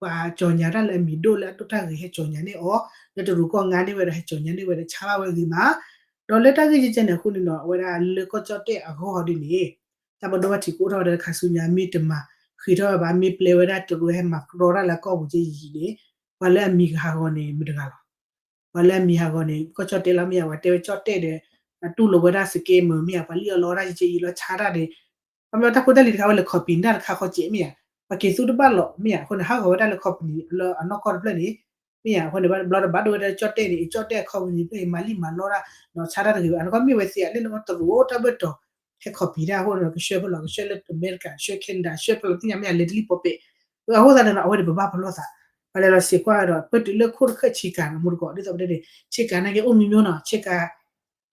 ပှၤကၠီၤညါတၢ်လၢအမံၤဒိၣ်လၢအဒိၣ်တၢ်ဂ့ၤ ဟဲကၠီၤညါန့ၢ်အီၤ လၢတရူးကီၢ်ငါန့ၢ်ဝဲဒီး ဟဲကၠီၤညါန့ၢ်ဝဲဒီး ဆါဘၣ်ဝဲဂ့ၤမး, ဒီးလၢတၢ်ဂ့ၢ်ကဲကဲန့ၣ်အဃိန့ၣ်နီၤ အဝဲဒၣ်လၢကီၢ်ကၠီၣ်တဲၣ်အဂီၢ်ဒ်န့ၣ် တၢ်ဘၣ်ဒိဘၣ်ထံးကအိၣ်ထီၣ်ဝဲဒၣ်လၢခါဆူညါ မ့ၢ်တမၤဃ့ၤထီၣ်ဝဲဘၣ် မ့ၢ်ပျဲဝဲဒၣ်တရူးဟဲမၤကြီတၢ်လၢကီၢ်ပူၤကဲယံာ်ယံာ်န့ၣ် ပှၤလၢအမံၤကဟးဂီၤန့ၣ် မတဂၤလီၤ ပှၤလၢအမံၤဟးဂီၤန့ၣ် ကီၢ်ကၠီၣ်တဲၣ်လီၤမ့ၢ်ဧါ ပှၤတဲဝဲကၠီၣ်တဲၣ်ဒီး တူၢ်လိာ်ဝဲဒၣ် scammer မ့ၢ်ဧါ ပှၤလံၣ်အီၣ်လီအီၣ်တၢ်ယံာ်ယံာ်လီၤဆါတၢ်ဒီး ပမ့ၢ်တၢ်ဖိတၢ်လံၤတခါဝဲလဲၤခီပံၤန့ၣ်တၢ်တခါဃီစဲးမ့ၢ်ဧါ, ပှၤက့ၤသူတဘၣ်လီၤမ့ၢ်ဧါ, အဃိန့ၣ် ဟးဂီၤဝဲဒၣ်လၢ company လၢအနီၢ်ကီၢ်တဖျၢၣ်န့ၣ် မ့ၢ်ဧါ, အဃိန့ၣ် ဘျီတဘၣ်ဒိဝဲဒၣ်ကၠီၣ်တဲၣ်န့ၣ် ကၠီၣ်တဲၣ် company ဖျၢၣ်အံၤ မၤလံၣ်မၤလီတၢ် ဒီးဆါတၢ်တဂ့ၤဘၣ်, နကီၢ်မ့ၢ်ဝဲသ့ဧါ လၢနကီၢ်တရူးအိၣ်တၢ်ဘၢၣ်တီၤ ဟဲခီပံၤတၢ်အဃိန့ၣ် ကဆှၢဖဲလီၤ ကဆှၢလၢအမဲရကၤ ကဆှၢ Canada ဆှၢဖဲလီၤသ့ၣ်ညါမ့ၢ်ဧါ လဲၤတလံၣ်ပီပဲၣ်, အဃိသတးန့ၣ် အဝဲန့ၣ်ပဘၣ်ပလီၢ်သး, ပလဲၤလီၤစံးကွၢ်ဒီး ပတုၤလၢခိၣ်တခၢၣ်ဆံးကၤနီၤ မူတကိး ဒ်သိးပတဲန့ၣ် ဆံးကၤနာ်က့အိၣ်မံၤမံၤနီၤ ဆံးကၤ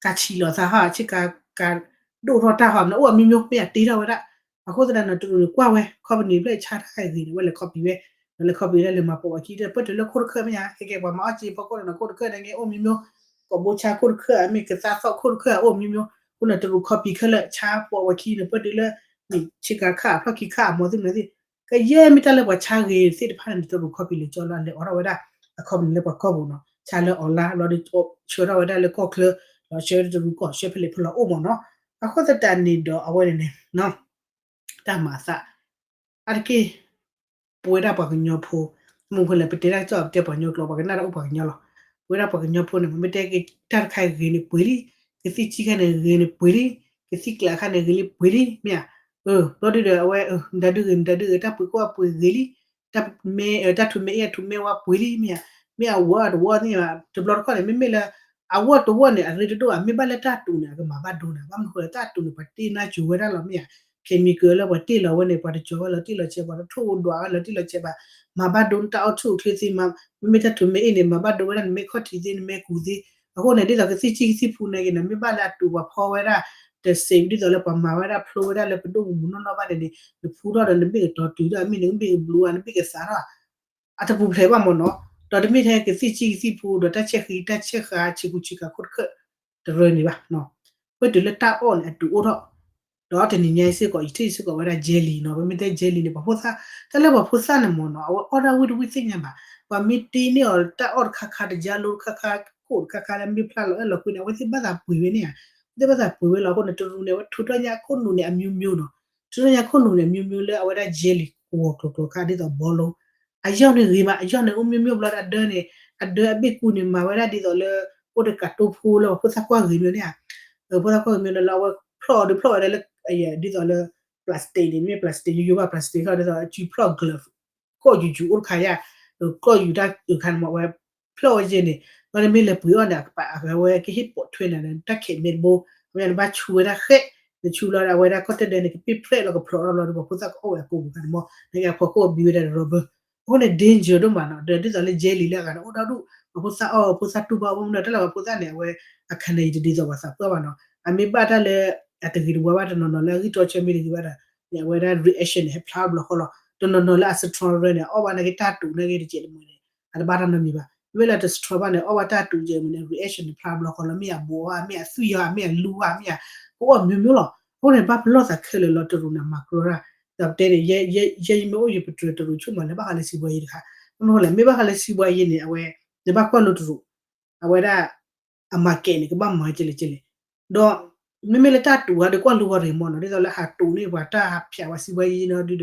ကၤဆံးလီၤသးဟီ ဆ့ကၤ ကၤဒိၣ်ထီၣ်တၢ်ဟီ မနုၤအိၣ်အမံၤမံၤ မ့ၢ်အတ့ထီၣ်ဝဲဒၣ်, အဃိသတးဒီး တရူးန့ၣ်ကွၢ်ဝဲ company ဖျၢၣ်ဆါတၢ်ဂ့ၤန့ၣ် ဝဲလဲၤခီပံၤဝဲ, ဒီးလဲၤခီပံၤဝဲဒၣ်လဲၤမၤပိာ်ဝဲခံ ပတုၤလၢခိၣ်တခၢၣ်မ့ၢ်ဧါ ခဲကဲပှၤမၤအီၣ်က့ဖီခိၣ်န့ၣ် ခိၣ်တခၢၣ်နာ်က့အိၣ်မံၤမံၤ, ကိာ်ဘိဆါခိၣ်တခၢၣ် မ့ၢ်ကသါသီၣ်ခိၣ်တခၢၣ်အိၣ်မံၤမံၤ, အဃိန့ၣ် တရူးခီပံၤခဲလၢာ်ဆါပိာ်ဝဲခံန့ၣ် ပတုၤလၢ ဆ့ကၤခၣ်အဖျီၣ်ခံခၣ်အမီၤသ့ၣ်မနုၤသ့ၣ်, ကယဲၢ်မ့ၢ်တၢ်လၢပှၤဆါဂ့ၤသ့ၣ်တဖၣ်န့ၣ် တရူးခီပံၤလဲၤကၠီလီၤ လဲၤအိးထီၣ်ဝဲဒၣ် အ company လၢပှၤကီၢ်ပူၤနီၤ ဆါလၢ online ဘျီဒီးဆှၢထီၣ်ဝဲဒၣ်လၢကီၢ်ချၢ, ဒီးဆှၢတရူးကီၢ် ဆှၢဖဲလဲၣ်ဖဲလဲၣ်အိၣ်မ့ၢ်နီၤ, အဃိသတးန့ၣ်ဒီးအဝဲန့ၣ်န့ၣ် တၢ်မၤအသး အါတက့ၢ် ပဝဲဒၣ်ပှၤကညီဖိ, မ့ၢ်မနုၤလဲၣ် ပတဲတၢ်ကစီၣ် ပတဲပှၤကညီကျိာ် ပှၤကနၣ်တၢ်အိၣ်ပှၤကညီလီၤ, ပဝဲဒၣ်ပှၤကညီဖိန့ၣ် မ့ၢ်တဲက့ၤတၢ်တခါဂ့ၤန့ၣ်ပှ့ၤလံ, ကသံၣ်ကၠံၣ်ခါန့ၣ်ဂ့ၤန့ၣ်ပှ့ၤလံ, ကသံၣ်ကျးခါန့ၣ်ဂ့ၤလံပှ့ၤလံ မ့ၢ်ဧါ, ဘျီဒုဒီးအဝဲ နတၢ်ဒုဂ့ၤ နတၢ်ဒုဂ့ၤ တၢ်ပှ့ၤကီၢ်ပှ့ၤဂ့ၤလံ, တၢ်မ့ၢ် တၢ်ထူးမ့ၢ်အ့ၣ် အထူးမ့ၢ်ဝါပှ့ၤလံ မ့ၢ်ဧါ, မ့ၢ်အဝီတဝီသ့ၣ်ညါဘၣ် တဘျီတခီၣ်န့ၣ် မ့မ့ၢ်လၢ အဝီတဝီန့ၣ် အရ့တဒိၣ်ဘၣ် မ့ၢ်ဘၣ်လၢတၢ်တူးန့ၣ် အကမၤဘၣ်ဒိနၤ ဘၣ်မနုၤဃိလဲၣ် တၢ်တူးန့ၣ် ပှၤတ့နါစိၤဝဲဒၣ်လီၤ မ့ၢ်ဧါ, chemical လၢပှၤတ့လီၤဝဲန့ၣ် ပှၤတကၠီၤဝဲလီၤတံၢ်လီၤဆဲး ပှၤတထိၣ်ဒွးဝဲလီၤတံၢ်လီၤဆဲးဘၣ်, မၤဘၣ်ဒိနတၢ်အီၣ်ဆူၣ်အိၣ်ချ့သ့မး, မ့မ့ၢ်တၢ်ထူးမ့ၢ်အ့ၣ်န့ၣ် မၤဘၣ်ဒိဝဲဒၣ်နမဲခီၣ်ထံးသ့ နမဲကူးသ့, အဃိန့ၣ် ဒ်သိးကသံၣ်ကၠံၣ်ကသံၣ်ဖူန့ၣ်က့ၤန့ၣ် မ့ၢ်ဘၣ်လၢအတူးပှၤဖီဝဲဒၣ် တစ့း ဒ်သိးလၢပှၤမၤဝဲဒၣ်ဖျိဝဲဒၣ်လၢပဒိၣ်ပမုၢ်နီၢ်နီၢ်ဘၣ်န့ၣ်န့ၣ် နဖူထီၣ်ဒီးနဘ့ၣ်ကတီၤတုၤဒီး မ့ၢ်နကဘ့ၣ်ကဘျူးဧါ နဘ့ၣ်ကသးထီၣ် အတပူၤဖျဲးဘၣ်မ့ၢ်နီၤ, ဒီးတမ့ၢ်ထဲကသံၣ်ကၠံၣ်ကသံၣ်ဖူ ဒီးတၢ်ဆဲးဃံ တၢ်ဆဲးဃာ် ဆံးကူဆံးကၤခိၣ်တခၢၣ် တရၢန့ၣ်ဘၣ်, ပတုၤလၢတၢ်အီၣ်န့ၣ် အတူးအိၣ်ထီၣ်, ဒီးတနံၤညါအံၤစ့ၢ်ကီး ယထံၣ်စ့ၢ်ကီးဝဲဒၣ် jelly နီၤ, ပမ့ၢ်တဲ jelly န့ၣ် ပှၤဖိသၣ်, တၢ်လၢပှၤဖိသၣ်န့ၣ်မ့ၢ်နီၤ အဝဲအီၣ်ဒၣ်ဝံၣ်တဝံၣ်သ့ၣ်ညါဘၣ်, ပှၤမ့ၢ်တ့န့ၢ်အီၤတၢ်အီၣ်တခါခါ တယါလိတခါခါ ကိၣ်တခါခါလၢမ့ၢ်ဖျါလီၤအဲၣ်လီၤကွံန့ၣ် အဝဲသ့ၣ်ဘၣ်သးပှ့ၤဝဲန့ၣ်ဧါ, အဝဲသ့ၣ်ဘၣ်သးပှ့ၤဝဲလီၤ, အဃိန့ၣ် တရူးန့ၣ် အဝဲထုးထီၣ်ညါအခိၣ်နူာ်န့ၣ်အမျိုးမျိုးနီၤ, ထုးထီၣ်ညါအခိၣ်နူာ်န့ၣ် အမျိုးမျိုးလၢအဝဲဒၣ် jelly ကဝီၤကျိၤကျိၤခါ ဒ်သိး bolo အယီၢ်န့ၣ်ဂ့ၤမး အယီၢ်န့ၣ်အိၣ်မ့ၢ်မ့ၢ်ဘျီဒီးအဒၢန့ၣ် အဒၢအဘ့ၣ်ကူန့ၣ် မၤဝဲဒၣ်ဒ်သိးလၢ အိၣ်တကးတိဖိလၢပှၤဖိသၣ်ကွၢ်ဂ့ၤမ့ၢ်န့ၣ်ဧါ, ဖိသၣ်ကွၢ်ဂ့ၤမ့ၢ်န့ၣ်လၢအဝဲဖျီၣ်အီၤဒုးဖျီၣ်ဝဲဒၣ်လၢ ဒ်သိးလၢ plastic န့ၣ် မ့ၢ် plastic ယိယိဘၣ် plastic ခီဒ်သိး အစုဖျီၣ် glove ကီၢ်ယူၤယူၤအိၣ်တခါယါ, ကီၢ်ယူၤတၢ်ခါန့ၣ်မ့ၢ်ဝဲ ဖျီၣ်ဝဲယဲန့ၣ် ဘျီန့ၣ်မ့ၢ်လဲၤပှ့ၤအီၣ်န့ၣ် အဝဲကဟ့ၣ်ပိာ်ထွဲန့ၣ် တၢ်ခဲးမဲတဘိ, အဝဲနဘၣ်ဆူဝဲဒၣ်ဃဲး, နဆူလီၤဒီးအဝဲဒၣ်ကီၢ်တဒၢန့ၣ် ကပ့ၢ်ဖျဲးလီၤကဖျိးထီၣ်လီၤဒီး ပှၤဖိသၣ်ကအီၣ်ဝဲအကိာ်ပူၤခါန့ၣ်မ့ၢ် နကဖီခိၣ်အဘံဝဲဒၣ်ဒီး rubber, အဃိန့ၣ် danger ဒိၣ်မးနီၤ, ဒီးဒ်သိးလၢ jelly လၢအဂၤန့ၣ် အိၣ်ဒၣ်ဒူၣ် ပှၤဖိသၣ်အီၣ် ဖိသၣ်တူၢ်ဘၣ်အိၣ်မ့ၢ်နီၤ တၢ်လၢပှၤဖိသၣ်န့ၣ် အဝဲ အခါန့ၣ် ယတဒ်သိးပှၤသးပှၢ်ဘၣ်နီၤ, အမ့ၢ်ဘၣ်တၢ်လၢ အတဂ့ၤတဝါဘၣ် တနီၤနီၤလၢအဂံၢ်တြီဆၢမ့ၢ်တဂ့ၤဘၣ်ဒီး န့ၣ် အဝဲဒၣ် reaction န့ၣ် ဟဲဖျါဘျီဃီလီၤ, တနီၤနီၤလၢအ strong ရၢန့ၣ် အီၣ်ဘၣ်နာ်က့တၢ်တူးနာ်က့တကဲးတမံၤန့ၣ် အတဘၣ်တၢ်နီတမံၤဘၣ်, မ့မ့ၢ်လၢတ strong ဘၣ်န့ၣ် အီၣ်ဘၣ်တၢ်တူးကဲးတမံၤန့ၣ် reaction န့ၣ် ဖျါဘျီဃီလီၤ, မ့ၢ်အဘိးဧါ မ့ၢ်အသွံၣ်ဧါ မ့ၢ်အလူဧါ မ့ၢ်ဧါ, ကအိၣ်အမျိုးမျိုးလီၤ, အဃိန့ၣ် ဘၣ်ပလီၢ်သးခဲလၢာ်လီၤ တရူးန့ၣ် မၤကြီတၢ်, ဒီးပတဲန့ၣ် ယဲယမ့ၢ်အိၣ်ယပတြၢၤတရူးဆိကမိၣ်လၢဘၣ်ဃးလၢစံးဘှါယံၤတခါ, မ့ၢ်လဲၣ် မ့ၢ်ဘၣ်ဃးလၢစံးဘှါယံၤန့ၣ် အဝဲ နဘၣ်ကွၢ်လိတရူး အဝဲဒၣ် အ market န့ၣ် ကဘၣ်မၤကလဲၣ်ကလဲၣ်, ဒီး မ့မ့ၢ်လၢတၢ်တူးဧါဒီးကွၢ်လိဝဲရ့ၣ်မ့ၢ်နီၤ, ဒ်သိးလၢဟးတူးန့ၢ်ပှၤတၢ်ဟးဖျိးပှၤစံးဘှါယံၤနီၤဒုဒီး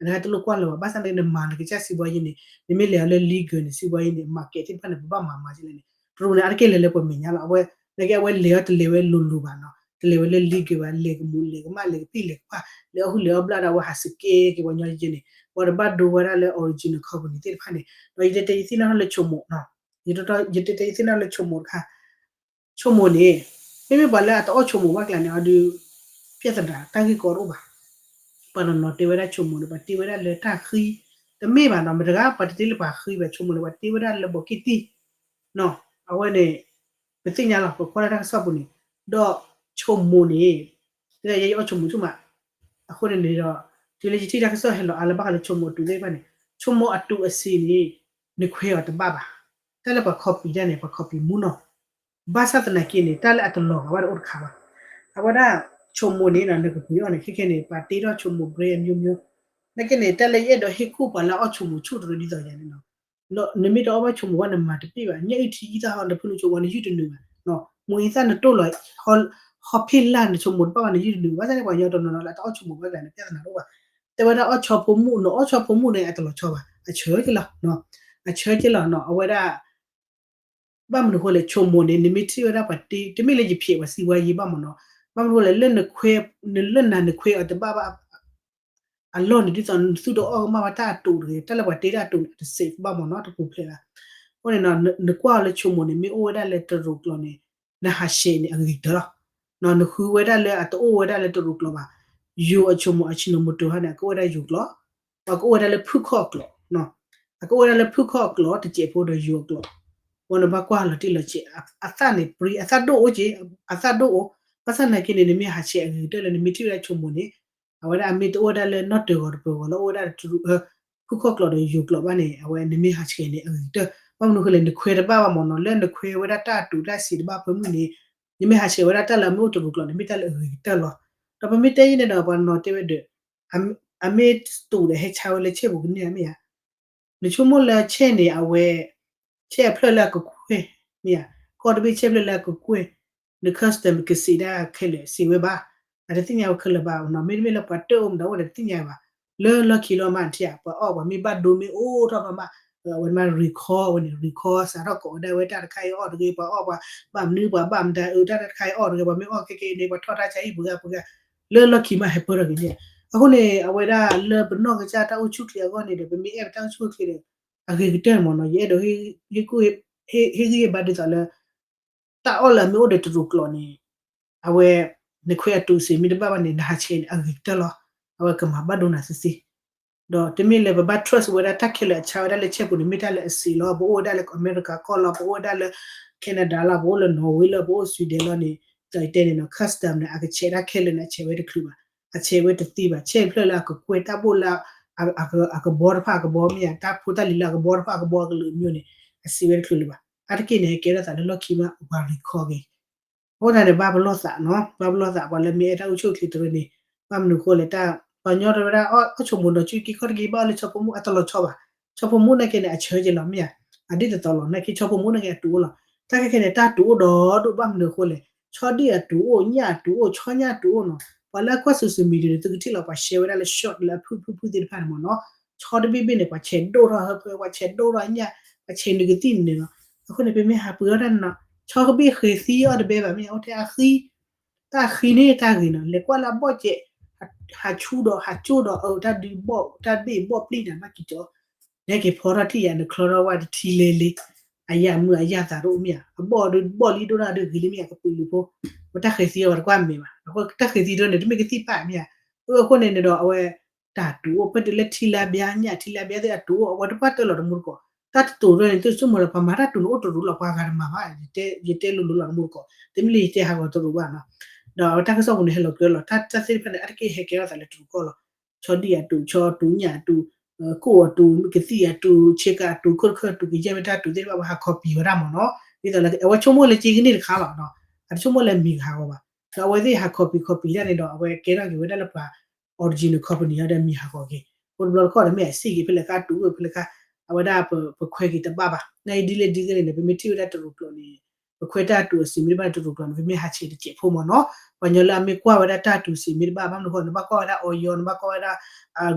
အတဂၤတလိၣ်ကွၢ်လၢၤဘၣ်. ဘၣ်ဆၣ်သနာ်က့ နမၤနကစၢ်စံးဘှီယ့န့ၣ် နမ့ၢ်လဲၤအီၤလၢ legal န့ၣ် စံးဘှီယ့န့ၣ် market သ့ၣ်တဖၣ်န့ၣ် ပဘၣ်မၤမၤကလဲၣ်န့ၣ် တရူးန့ၣ် အါတက့ၢ်လဲၤလၢပှၤမဲာ်ညါလီၤ. အဝဲ သနာ်က့အဝဲလဲၤအီၤတလဲၤဝဲလိၤလိၤဘၣ်နီၤ, တလဲၤဝဲလၢ legal ဘၣ်, လဲၤကမူၣ်လဲၤကမၣ် လဲၤကဖံးလဲၤကဖၣ် လဲၤအီၣ်ဟုၣ်လဲၤအီၣ်ဘျၣ်ဒီး အဝဲဟးစကဲက့ၤပှၤညီယဲန့ၣ် ပှၤတဘၣ်ဒိဝဲဒၣ်လၢ original company သ့ၣ်တဖၣ်န့ၣ်. ဒီးယတဲတဲယသ့ၣ်နီၣ်ထီၣ်လၢ ဆိမိၣ်နီၤ, ယတဲတဲယသ့ၣ်နီၣ်လၢ ဆိမိၣ်တခါ ဆိမိၣ်န့ၣ် မ့မ့ၢ်ပှၤလၢအတအီၣ်ဆိမိၣ်ဘၣ်ကျါန့ၣ် အီၤဒုး ပြဿနာ တၢ်ဂ့ၢ်ကီတအိၣ်ဘၣ်. ပှၤနီၤနီၤတဲဝဲဒၣ်ဆိမိၣ်န့ၣ် ပှၤတ့ဝဲဒၣ်လၢတၢ်ဃံ, တမ့ၢ်ဘၣ်နီၤ, မတဂၤပှၤတတ့လၢပှၤဃံဘၣ်, ဆိမိၣ်န့ၣ် ပှၤတ့ဝဲဒၣ်လၢဘီးက့ၣ်တံၢ်နီၤ. အဝဲန့ၣ် ပသ့ၣ်ညါလီၤ, ပကွၢ်လၢတၢ်ကစီၣ်ပူၤန့ၣ်, ဒီးဆိမိၣ်န့ၣ် တဲယအီၣ်ဆိမိၣ်ဆူၣ်မး, အဃိန့ၣ်န့ၣ်ဒီး တုၤလၢယထံၣ်တၢ်ကစီၣ်ဟဲလီၤအါလၢဘၣ်ဃးလၢဆိမိၣ်အတုၤသ့ၣ်တဖၣ်န့ၣ်, ဆိမိၣ်အတုၤအစ့န့ၣ် နခွဲးအီၤတဘၣ်ဘၣ်. တၢ်လၢပှၤ copy တၢ်န့ၣ် ပှၤ copy မူနီၤ. ဘၣ်ဆၣ်သနာ်က့န့ၣ် တၢ်လၢအတလီၤဂာ်ဘၣ်တအိၣ်တခါဘၣ်. အဝဲဒၣ်ဆိမိၣ်န့ၣ်နီၤ နကပှ့ၤအီၣ်န့ၣ် ခဲခဲန့ၣ် ပှၤတ့ထီၣ်ဆိမိၣ် brand အမျိုးမျိုး နာ်က့န့ၣ် တၢ်လၢယအဲၣ်ဒိးဟ့ၣ်ကူၣ်ပှၤလၢအအီၣ်ဆိမိၣ်ဆူၣ်တရၢဒ်သိးယၤန့ၣ်နီၤ, နမ့ၢ်တအီၣ်ဘၣ်ဆိမိၣ်ဘၣ် နမၤတပ့ၢ်ဘၣ်, ညၣ်အုၣ်ထံအံသၣ်ဟီ နဖုနူဆိမိၣ် နယုၢ်တနုာ်ဘၣ်, မိၢ်အံသၣ်နတိၢ်လီၤ ဟီဖ့ၣ်လၢ် နဆိမိၣ်တဘၣ်ဘၣ် နယုၢ်တနုာ်ဘၣ်. ဘၣ်ဆၣ်န့ၣ် ပှၤကညီတနီၤနီၤလၢအတအီၣ်ဆိမိၣ်ဘၣ်သးန့ၣ် ပြဿနာတအိၣ်ဘၣ်. တဲဝဲဒၣ်အီၣ်ဆီဖိမုၣ် နအီၣ်ဆီဖိမုၣ်န့ၣ် အတလီၤဆီဘၣ်, အဆၢက့ၤလီၤ, အဆၢက့ၤလီၤနီၤ. အဝဲဒၣ် ဘၣ်မနုၤအဃိလဲၣ် ဆိမိၣ်န့ၣ် နမ့ၢ်ထံၣ်ဝဲဒၣ်ပှၤတ့ တမ့ၢ်လၢယဖျဲးပှၤစံးဝဲယံာ်ဘၣ်မ့ၢ်နီၤ, ဘၣ်မနုၤအဃိလဲၣ် လၢနခွဲး နလၢနၤနခွဲးအီၤတဘၣ်ဘၣ် အလီၢ်န့ၣ် ဒ်သိးနသူၣ်တအီၣ်ကမၣ်ဝဲတၢ်အတုၤတဂ့ၤ, တၢ်လၢပှၤတ့တၢ်အတုၤန့ၣ် အတ safe ဘၣ်မ့ၢ်နီၤ, တပူၤဖျဲးဘၣ်. အဃိန့ၣ်နီၤ နကွၢ်အီၤလၢဆိမိၣ်န့ၣ် မ့ၢ်အိၣ်ဝဲဒၣ်လၢတရူးကျိာ်န့ၣ် နဟးဆဲးန့ၣ် အဂ့ၤကတၢၢ်လီၤ. နဃုဝဲဒၣ်လၢအတအိၣ်ဝဲဒၣ်လၢတရူးကျိာ်ဘၣ်, ယိၤအဆိမိၣ် Ajinomoto ဟီန့ၣ် အကအိၣ်ဝဲဒၣ်ယိၤကျိာ်, ပှၤကအိၣ်ဝဲဒၣ်လၢဖုၣ်ခီၣ်ကျိာ်, အကအိၣ်ဝဲဒၣ်လၢဖုၣ်ခီၣ်ကျိာ် တစဲးဖိဒီးယိၤအကျိာ်, အဃိန့ၣ်ဘၣ်ကွၢ်လီၤတံၢ်လီၤဆဲး, အသၣ်န့ၣ် ပြံ အသၣ်ဒိၣ်အိၣ်က့, အသၣ်ဒိၣ်အိၣ်, ဘၣ်ဆၣ်သနာ်က့န့ၣ် နမ့ၢ်ဟးဆဲးအဂ့ၤကတၢၢ်လၢနမ့ၢ်ထံၣ်ဝဲဒၣ်ဆိမိၣ်န့ၣ် အဝဲဒၣ်အမ့ၢ်တအိၣ်ဝဲဒၣ်လၢနီၣ်တၢၤဂီၤတပၢၤဂီၤလၢအိၣ်ဝဲဒၣ် ဖုၣ်ခီၣ်ကျိာ်ဒီးယိၤကျိာ်ဘၣ်န့ၣ် အဝဲနမ့ၢ်ဟးဆဲးန့ၣ် အဂ့ၤကတၢၢ်. ဘၣ်မနုၤအဃိလဲၣ် နခွဲးတဘၣ်ဘၣ်မ့ၢ်နီၤ, လၢနခွဲးဝဲဒၣ်တၢ်အတုၤတၢ်စံးတဘၣ်ဖၢမုၢ်န့ၣ် နမ့ၢ်ဟးဆဲးဝဲဒၣ်တၢ်လၢအမ့ၢ်အိၣ်တရူးကျိာ်န့ၣ် မ့ၢ်တၢ်လၢအဂ့ၤကတၢၢ်လီၤ. ဒီးပမ့ၢ်တဲယံၤန့ၣ်ဒီး ပှၤနီၤတဲဝဲဒီး အမ့ၢ်တုၤဒီးဟဲဆါဝဲလၢဆဲးပူၤကန့ၢ်ဧါမ့ၢ်ဧါ. နဆိကမိၣ်လၢဆဲးန့ၣ် အဝဲ ဆဲးအဖျၢၣ်လၢအကကွဲၢ် မ့ၢ်ဧါ, ကီၢ်တဘ့ၣ်ဆဲးဖျၢၣ်လၢအကကွဲၢ်, န custom ကစံးဒၣ်ခဲလၢာ် စံးဝဲဘၣ်, အတသ့ၣ်ညါဝဲခဲလၢာ်ဘၣ်နီၤ, မ့တမ့ၢ်လၢပှၤတၢၣ်အိၣ်မတၤအိၣ်ဒီးတသ့ၣ်ညါဘၣ်, လၢလီၢ်ခံလီၤမးထံဧါ ပှၤအီၣ်ပှၤမ့ၢ်ဘၣ်ဒိမ့ၢ်အိၣ်ထီၣ်ဘၣ်မး, အဝဲမး recall ဝဲန့ၣ် recall စးထီၣ်ကိးဝဲဒၣ်ဝဲတၢ်တခါအံၤအီၣ်တဂ့ၤ ပှၤအီၣ်ပှၤ ဘၣ်မနုၤပှၤဘၣ်မတၤအၢ တၢ်တခါအံၤအီၣ်တဂ့ၤ ပှၤမ့ၢ်အီၣ်ခဲကဲအံၤန့ၣ် ပှၤထီၣ်တၢ်ဆါဟံၣ်ပှဲၤဂၤပှဲၤဂၤ, လၢလီၢ်ခံမးဟဲပၢၢ်ထီၣ်က့ၤန့ၣ်, အဃိန့ၣ် အဝဲဒၣ်လၢပနီၢ်ကစၢ်တၢ်အိၣ်ဆူၣ်ချ့အဂီၢ်န့ၣ်ဒီး ပမ့ၢ်အဲၣ်ပတၢ်အိၣ်ဆူၣ်ချ့ဒီး အဂ့ၤကတၢၢ်မ့ၢ်နီၤ, ယအဲၣ်ဒိးဟ့ၣ်ဂံၢ်ဟ့ၣ်ဘါဒ်သိးလၢ တၢ်အီၣ်လၢအမ့ၢ်အိၣ်ဒီးတရူးကျိာ်န့ၣ် အဝဲ နခွဲးအတုၤစ့မ့ၢ်တဘၣ်ဘၣ်န့ၣ် နဟးဆဲးန့ၣ် အဂ့ၤကတၢၢ်လီၤ. အဝဲကမၤဘၣ်ဒိနၤသ့သ့. ဒီးတမ့ၢ်လၢပဘၣ် trust ဝဲဒၣ်တၢ်ခဲလၢာ်အဆါဝဲဒၣ်လၢဆဲးပူၤန့ၣ် မ့ၢ်တၢ်လၢအစံးလီၤ. ပအိၣ်ဝဲဒၣ်လၢအမဲရကၤကီၢ်လီၤ, ပအိၣ်ဝဲဒၣ်လၢ Canada လီၤ, ပအိၣ်လၢ Norway လီၤ, ပအိၣ် Sweden လီၤန့ၣ် ဒ်သိးယတဲန့ၣ်နီၤ custom န့ၣ် အကဆဲးတၢ်ခဲလၢာ်န့ၣ် အဆဲးဝဲတချုးဘၣ်, အဆဲးဝဲတသ့ဘၣ်, ဆဲးဖျၢၣ်လၢအကကွဲၢ် တၢ်ဘိၣ်လၢ အကဘီတဖၣ်အကဘီမ့ၢ်ဧါ, တၢ်ဖိတၢ်လံၤလၢအကဘီတဖၣ်အကဘီကလုာ်အမျိုးန့ၣ် အစံးဝဲတချုးလၢၤဘၣ်. အါတက့ၢ်န့ၣ် ဟဲကဲထီၣ်သးလၢလီၢ်ခံမး ပှၤ recall က့ၤ အဃိသတးန့ၣ် ဘၣ်ပလီၢ်သးနီၤ, ဘၣ်ပလီၢ်သး ပှၤလၢမ့ၢ်အဲၣ်တၢ်အိၣ်ဆူၣ်အိၣ်ချ့တရၢန့ၣ်, ဘၣ်မနုၤအဃိလဲၣ် တၢ်ပှၤကညီတရၢဝဲဒၣ် အီၣ်ဆီမိၣ်နီၤ စုက့ခီၣ်တက့ ဘၣ်အီၣ်လၢဆီဖိမုၣ် အတလီၤဆီဘၣ်, ဆီဖိမုၣ်နာ်က့န့ၣ် အဆၢက့ၤလီၤမ့ၢ်ဧါ, အဒ်သိးသိးလီၤ နာ်က့ဆီဖိမုၣ်နာ်က့အတုၤအိၣ်လီၤ, တၢ်ခဲခဲန့ၣ် တၢ်တုၤအိၣ်ဒီးဒိၣ် ဘၣ်မနုၤအဃိလဲၣ် ဆီဒံၣ်အတုၤအိၣ် ညၣ်အတုၤအိၣ် ဆီညၣ်အတုၤအိၣ်နီၤ, ပှၤလၢအကွၢ် social media န့ၣ် သုကထံၣ်လီၤ ပှၤ share ဝဲဒၣ်လၢ short လၢအဖုၣ်ဖုၣ်ဖုၣ်သ့ၣ်တဖၣ်န့ၣ်မ့ၢ်နီၤ, ဆီတဘ့ၣ်ဘ့ၣ်န့ၣ် ပှၤဆဲးဒိၣ်ထီၣ်ဟၢဖၢ ပှၤဆဲးဒိၣ်ထီၣ်ညၣ် ပှၤဆဲးနုာ်ကသံၣ်န့ၣ်နီၤ, အဃိန့ၣ် ပမ့ၢ်ဟးပှ့ၤအီၣ်တၢ်န့ၣ်နီၤ ဆီကဘ့ၣ်ဃ့သံအီၣ်တဘဲဘၣ်မ့ၢ် အိၣ်ထဲအဃံ တၢ်ဃံန့ၣ်တၢ်ဂ့ၤနီၤ လဲၤကွၢ်လၢအဘီၣ်စဲး ဟးဆူၣ်ဒီးဟးကၠိၣ်ဒီးအၢ တၢ်ဒုးဘီၣ် တၢ်ဘ့ၣ်ဘီၣ်ပျံၤတၢ်ဘၣ်ကံကီ နဟဲက့ၤဖီထီၣ်ထံၣ်ယၤ နချီထီၣ်ဝဲတထံလဲၤလံ အယၢ်မုာ်အယၢ်သးတအိၣ်မ့ၢ်ဧါ အဘီၣ်ဒီးဘီၣ်လံဒိၣ်ဒၣ်ဒီးဂ့ၤလံမ့ၢ်ဧါ ကပုာ်လုးဖိ ပတၢ်ဃ့သံအီၤပှၤတကွၢ်မဲာ်ဘၣ် အဃိတၢ်ဃ့သံတၢ်န့ၣ် တမ့ၢ်ကသံၣ်ဖးမ့ၢ်ဧါ အဃိန့ၣ်န့ၣ်ဒီးအဝဲ တၢ်တုၤအိၣ်ဖဲတုၤလၢထံလၢဘျါညၣ်ထံလၢဘျါသ့ၣ်အတုၤအိၣ် အဝဲတကွၢ်တၢၢ်လီၤတမူတကိး တၢ်တတုၤထီၣ်န့ၣ် သုဆိကမိၣ်လၢ ပှၤမၤတၢ်တုၤန့ၣ်အိၣ်တရူးလီၤ ပှၤဂၤတမၤဘၣ် ယတဲလိၤလိၤလီၤတမူတကိး တမ့ၢ်လၢယတဲဟးဂီၤတရူးဘၣ်နီၤ ဒီးတၢ်ကစီၣ်ပူၤန့ၣ် ဟဲလီၤကြၢးလီၤ တၢ်သ့ၣ်တဖၣ်န့ၣ် အါတက့ၢ်ဟဲကဲထီၣ်သးလၢတရူးကီၢ်လီၤ ဆီဒံၣ်အတုၤ ဆီအတုၤ ညၣ်အတုၤ ကိၣ်အတုၤ ကသံၣ်အတုၤ ဆ့ကၤအတုၤ ခိၣ်တခၢၣ်အတုၤ ကယဲၢ်မ့ၢ်တၢ်တုၤသ့ၣ်တဖၣ် ပှၤဟး copy ဝဲဒၣ်မ့ၢ်နီၤ ဒ်သိးလၢအဝဲဆိကမိၣ်လၢက့ကန့ၢ်တခါလီၤ အတဆိကမိၣ်လၢမံၤကဟးဂီၤဘၣ် ဒီးအဝဲသ့ၣ်ဟး copy copy တၢ်န့ၣ်ဒီး အဝဲကဲထီၣ်က့ၤဝဲဒၣ်လၢပှၤ original company ဟီဒီးမံၤဟးဂီၤက့ၤ အိၣ်တဘျီတခီၣ်ဒီးမ့ၢ်အစံၣ်က့ၤဖဲလဲၣ်ခါ တုၤအိၣ်ဖဲလဲၣ်ခါ အဝဲဒၣ်ပခွဲးက့ၤတဘၣ်ဘၣ် နာ်အံၤဒ်လဲၣ်ဒ်လဲၣ်န့ၣ် ပမ့ၢ်ထံၣ်ဝဲဒၣ်တရူးကျိာ်န့ၣ် ပခွဲးတၢ်တူာ်အစံးမ့ၢ်တဘၣ်န့ၣ် တရူးကျိာ်န့ၣ် ပမ့ၢ်ဟးဆဲးတစဲးဖိမ့ၢ်နီၤ. ပှၤကညီလၢအမ့ၢ်ကွၢ်ဝဲဒၣ်တၢ်တူာ်စံးမ့ၢ်တဘၣ် ဘၣ်မနုၤဃိ နဘၣ်ကွၢ်ဝဲဒၣ် အီၤယီ နဘၣ်ကွၢ်ဝဲဒၣ်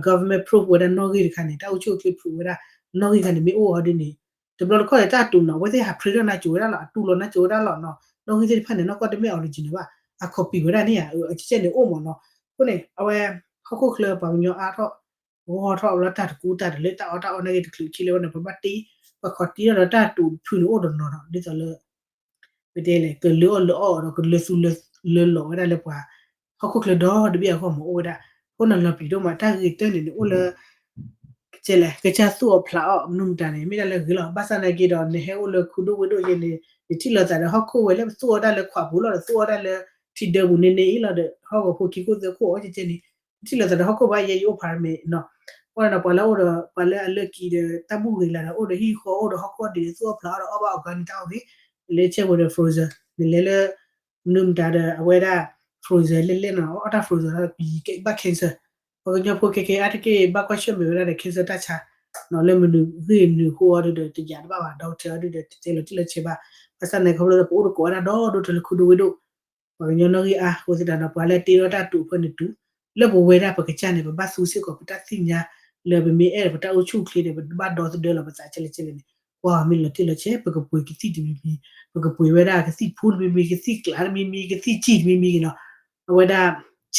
government proof ဝဲဒၣ်နီၣ်ဂံၢ်တခါန့ၣ် တၢ်အိၣ်ဆူၣ်အိၣ်ချ့ proof ဝဲဒၣ် နီၣ်ဂံၢ်တခါန့ၣ် မ့ၢ်အိၣ်အီၤဒ်န့ၣ် တဘျီတခီၣ်န့ၣ် တၢ်တူာ်နီၤ အဝဲသ့ၣ်ဟး print ထီၣ်နါစိၤဝဲဒၣ်လီၤ အတူၢ်လိာ်နါစိၤဝဲဒၣ်လီၤနီၤ. နီၣ်ဂံၢ်သ့ၣ်တဖၣ်န့ၣ် နီၢ်ကီၢ်တမ့ၢ် original ဘၣ် အ copy ဝဲဒၣ်န့ၣ်ဧါ အကဲန့ၣ် အိၣ်မ့ၢ်နီၤ. အဃိန့ၣ် အဝဲ ဟီၣ်ခိၣ်ချၢပှၤကညီအါထီၣ် ဂီၢ်ထီၣ်လၢတၢ်တကူတၢ်တလၢတၢ်အီၣ်တၢ်အီနာ်က့တချုးခံလၢဝဲန့ၣ် ပဘၣ်တ့ ပှၤခီးတ့ထီၣ်ဒီးတၢ်တူာ်တဖုန့ၣ်အိၣ်တနီၤနီၤ ဒ်သိးလၢ ပတဲလဲၣ် ကလၢအီၣ်လၢအီဒီး ကလၢသူလၢလီၤဝဲဒၣ်လၢပှၤ ဟီၣ်ခိၣ်ချၢဒီတဘ့ၣ်အဂီၢ်မ့ၢ်အိၣ်ဝဲဒၣ်. အဃိန့ၣ်လီၤပျံၤဒိၣ်မး တၢ်ဂ့ၤကတၢၢ်န့ၣ်န့ၣ် အိၣ်လၢ ကဲလဲၣ် ကစၢ်သူၣ်အီၣ်ဖျးအီၣ် မနုၤမတၤန့ၣ် မ့ၢ်ဒၣ်လၢဂ့ၤလီၤ. ဘၣ်ဆၣ်သနာ်က့ဒီး နဟဲအိၣ်လၢခူဒိၣ်ဝ့ၢ်ဒိၣ်ယဲန့ၣ် နထံၣ်လိာ်သးဒီးဟီၣ်ခိၣ်ဝဲလၢပသူၣ်အီၣ်တၢ်လၢခွးပူၤလီၤဒီး သူၣ်အီၣ်တၢ်လၢထံဒၢပူၤန့ၣ်န့ၣ်အံၤလီၤဒီး ဟီၣ်ကဝီၤဖိခံခိၣ်သၢခိၣ်အီၣ်ကဲကဲန့ၣ် နထံၣ်လိာ်သးဒီးဟီၣ်ခိၣ်ဘၣ်ယဲယအိၣ်ဖးမ့ၢ်နီၤ. အဃိန့ၣ်ဒီး ပှၤလၢအိၣ်ဒီး ပှၤလၢအလၢကံၤဒီး တၢ်ဘူၣ်ဂ့ၤလၢဒီး အိၣ်ဒီးဟံၣ်ဃီ အိၣ်ဒီးဟီၣ်ခိၣ်ဒံး သူၣ်အီၣ်ဖျးအီၣ်ဒီး အီၣ်ဘၣ်အီၤဂၤန့ၣ် တၢ်အီၣ်ဂ့ၤ လဲၤဆဲးဝဲဒီး frozen နလဲၤလၢ မနုၤမတၤဒီး အဝဲဒၣ် frozen လဲၣ်လဲၣ်နီၤ အီၣ်တၢ် frozen လီၤ ပကဘၣ် cancer. ပှၤကညီဖိခဲကဲအါတက့ၢ် ဘၣ်ကွၢ်ဆၢၣ်မဲာ်ဝဲဒၣ်ဒီး cancer တၢ်ဆါ နီၤ လၢမနုၤဂ့ၢ်မနုၤဃိအီၤဒုဒီး တယာ်တဘၣ်ဘၣ် doctor အီၤဒုဒီး တတဲလီၤတံၢ်လီၤဆဲးဘၣ်. ဘၣ်ဆၣ်န့ၣ် ခီဖျိလၢပအိၣ်တကိးဝဲဒၣ်ဒီဒိၣ်ထီၣ်လၢခူဒိၣ်ဝ့ၢ်ဒိၣ် ပှၤကညီနီၣ်ဂံၢ်အါ အဃိသတးဒီး ပှၤလၢတ့ထီၣ်တၢ်တူာ်အဖၢန့ၣ်တုၤ လၢပဝဲဒၣ်ပကစၢ်န့ၣ် ပဘၣ်သူစ့ၢ်ကီးပတၢ်သ့ၣ်ညါ လၢပမ့ၢ်အဲၣ်ပတၢ်အိၣ်ဆူၣ်အိၣ်ချ့ဒီး ပဘၣ်ဒီသဒၢလီၤပသးကဲလဲၣ်ကဲလဲၣ်န့ၣ် ကွၢ်မ့ၢ်လီၤတံၢ်လီၤဆဲး ပကပှ့ၤကသံၣ်တမံၤမံၤ ပကပှ့ၤဝဲဒၣ်ကသံၣ်ဖူတမံၤမံၤ ကသံၣ်ကျးတမံၤမံၤ ကသံၣ်ကံၢ်တမံၤမံၤက့ၤနီၤ အဝဲဒၣ် ဆဲးကွၢ်ဃီလီၤတံၢ်လီၤ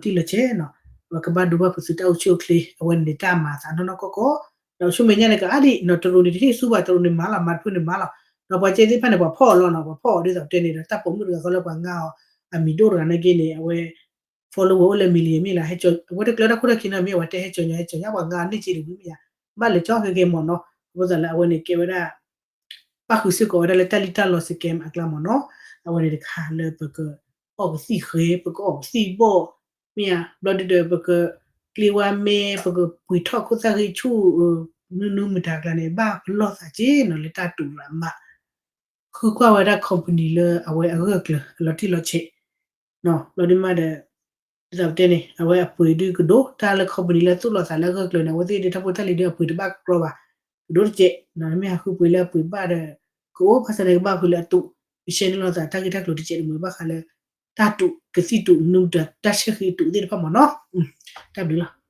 ဆဲးနီၤ ပကဘၣ်ဒိဘၣ်ပသုးတၢ်အိၣ်ဆူၣ်အိၣ်ချ့ အဝဲန့ၣ်တၢ်မၤအသးနီၢ်နီၢ်ကီၢ်ကီၢ် ဒီးဆူမဲာ်ညါန့ၣ်ကအါဒံးနီၤ တရူးန့ၣ်တဟ့ၣ်ဆူဘၣ် တရူးန့ၣ်မၤလီၤ မၤတဖုန့ၣ်မၤလီၤ ဒီးပှၤကဲသ့ၣ်တဖၣ်န့ၣ် ပှၤဖီၣ်အီၤလီၤနီၤ ပှၤဖီၣ်အီၤဒ်သိးတဲန့ၣ်ဒီး တၢ်ပိာ်မုၣ်တဂၤဃီလၢပှၤငါအီၤ အမံၤဒိၣ်တဂၤနာ်က့န့ၣ် အဝဲ follower အိၣ်လၢ million မ့ၢ်လၢ အဝဲတကျၢၤတၢ်ခိၣ်တၢ်ခံနီတမံၤ အဝဲတဲဟဲကၠီညီဟဲကၠီညီ ပှၤငါအီၤန့ၢ်က့တဝံၤမ့ၢ်ယါ ဘၣ်လဲၤကၠီခဲကဲမ့ၢ်နီၤ အဃိသတးလၢအဝဲန့ၣ်ကဲဝဲဒၣ် ပၣ်ဃုာ်စ့ၢ်ကီးဝဲဒၣ်လၢတၢ်လံၣ်တၢ်လီ scam အကျါမ့ၢ်နီၤ အဝဲန့ၣ်တခါလၢပကအီၣ်ကသံၣ်ဃဲ ပကအီၣ်ကသံၣ်ဘီၣ် မ့ၢ်ဧါ ဘျီဒုဒီးပကကျ့ဝါမဲ ပကပှ့ၤထီၣ်ခိၣ်သၣ်ဂံၢ်ဆူၣ် မနုၤမတၤအကျါန့ၣ် ဘၣ်ပလီၢ်သးက့နီၤ လၢတၢ်တူာ်ရၤမး ဃုကွၢ်ဝဲဒၣ် company လၢအဝဲအဂၢၢ်ကျၢၤ အလီၤတံၢ်လီၤဆဲး ဘျီဒုမးဒီး ဒ်သိးပတဲန့ၣ် အဝဲအပှ့ၤဒုကဒိၣ် တၢ်လၢ company လၢသူၣ်လီၤသးလၢအဂၢၢ်ကျၢၤန့ၣ် အဝဲသ့ၣ်ဒုးထီၣ်ဖိတၢ်လံၤဒုးအပှ့ၤတဘၣ်ကကျီဘၣ် ကဒိၣ်တကဲး မ့ၢ်ဟးဃုပှ့ၤလၢအပှ့ၤဘၣ်ဒီး ကအိၣ် ဘၣ်ဆၣ်န့ၣ် ကဘၣ်ဃုာ်လၢအတူာ် ကရှဲန့ၢ်လိာ်သးတၢ်ဂ့ၢ်တၢ်ကျိၤတကဲးတမံၤ ဘၣ်ဃးလၢ တၢ်တူာ်ကသံၣ်တူာ် မနုၤမတၤ တၢ်ဆဲးဃံးတူာ်သ့ၣ်တဖၣ်မ့ၢ်နီၤ တၢ်ဘျုးလီၤ.